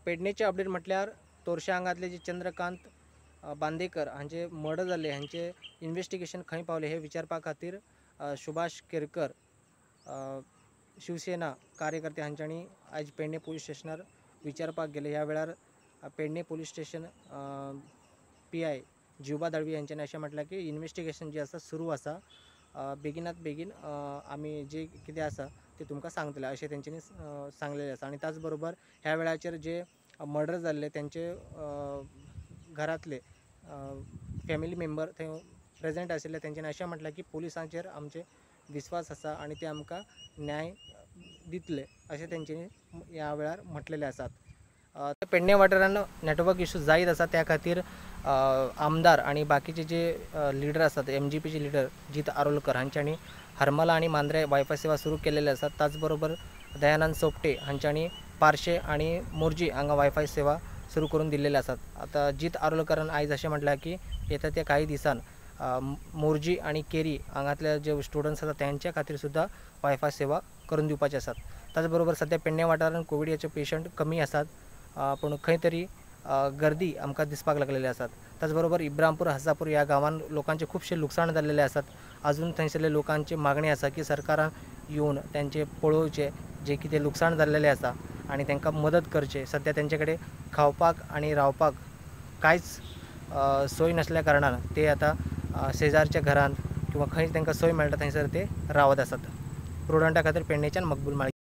पेडणेचे update म्हटल्यार तोरशा हांगातले जे चंद्रकांत बांदेकर हांचे murder जाल्ले हांचे इन्वेस्टिगेशन खंय पावले हे विचारपा खातीर सुभाष केरकर शिवसेना कार्यकर्ते हांच्यांनी आयज पेडणे पुलीस स्टेशनार विचारपाक गेले. ह्या वेळार Pedne police station PI Jiva Dalvi हांच्यांनी अशें म्हटलां की इन्वेस्टिगेशन जे आसा सुरू आसा, बेगिनात बेगीन आमी जे कितें आसा ते तुमकां सांगतले अशें तेंच्यांनी सांगलेलें आसा. आनी त्याच बरोबर ह्या वेळाचेर जे मर्डर जाल्ले तेंचे घरांतले फॅमिली मेंबर थंय प्रेजेंट आशिल्ले तेंच्यांनी अशें म्हटलां की पुलिसांचेर आमचे विस्वास आसा आनी ते आमकां न्याय दितले अशें तेंच्यांनी ह्या वेळार म्हटलेले आसात. पेडणे वाठारान नेटवर्क इशू जायत आसा, त्या खातीर आमदार आनी बाकीचे जे लिडर आसात MGPचे लिडर जीत आरोलकर हांच्यांनी हरमला आनी मांद्रे वायफाय सेवा सुरू केलेले आसात. त्याच बरोबर दयानंद सोपटे हांच्यांनी पार्शे आनी मोरजी हांगा वायफाय सेवा सुरू करून दिल्लेले आसात. आतां जीत आरोलकरान आयज अशें म्हटलां की येता त्या काही दिसान मोरजी आनी केरी हांगातले जे स्टुडंट्स आसात त्यांच्या खातीर सुद्दां वायफाय सेवा करून दिवपाचे आसात. त्याच बरोबर सद्या पेडणे वाठारांत कोविडाचे पेशंट कमी आसात, पूण खंय तरी गर्दी आमकां दिसपाक लागलेली आसात. त्याच बरोबर इब्रामपूर हसापूर ह्या गांवांत लोकांचे खुबशे लुकसाण जाल्लेले आसात. अजून थंयसरले लोकांची मागणी आसा की सरकारान येवन तेंचे पळोवचें जे कितें लुकसाण जाल्लेलें आसा आनी तांकां मदत करचें. सद्या तेंचे कडेन खावपाक आनी रावपाक कांयच सोय नासल्या कारणान ते आतां शेजारच्या घरांत किंवा खंय तांकां सोय मेळटा थंयसर ते रावत आसात. प्रुडंटा खातीर पेडणेच्यान मकबूल माळी.